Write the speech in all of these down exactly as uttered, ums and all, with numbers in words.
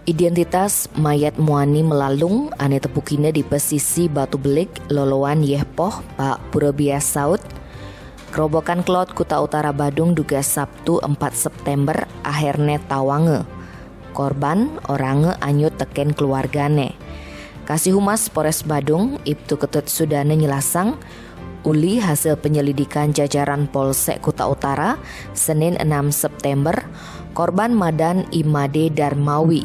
Identitas mayat muani melalung ane tepukine di pesisi Batu Belik, loloan yeh poh, Pak Purabia saut. Kerobokan Kelod Kuta Utara Badung dugas Sabtu empat September aherne tawange. Korban orange anyut teken keluargane. Kasih Humas Polres Badung, Ibtu Ketut Sudane nyelasang, uli hasil penyelidikan jajaran Polsek Kuta Utara, Senin enam September, korban madan I Made Darmawi.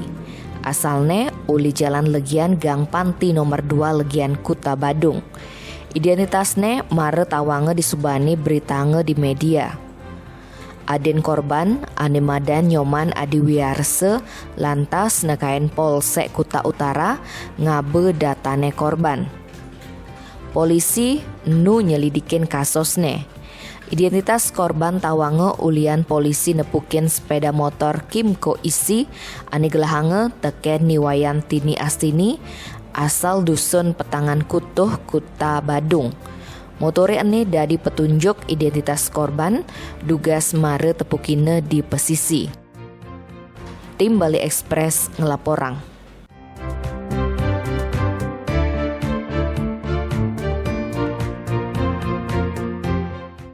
Asalne uli Jalan Legian, Gang Panti nomor dua Legian, Kuta Badung. Identitasne mare tawange disubani beritange di media. Aden korban, ane madan Nyoman Adiwiarse, lantas nekaen Polsek Kuta Utara ngabe datane korban. Polisi nu nyelidikin kasusne. Identitas korban tawange ulian polisi nepukin sepeda motor Kimco Isi ane gelahange teken Ni Wayantini Astini, asal Dusun Petangan Kutuh, Kuta Badung. Motore ene dadi petunjuk identitas korban, dugas mare tepukine di pesisi. Tim Bali Express ngelaporang.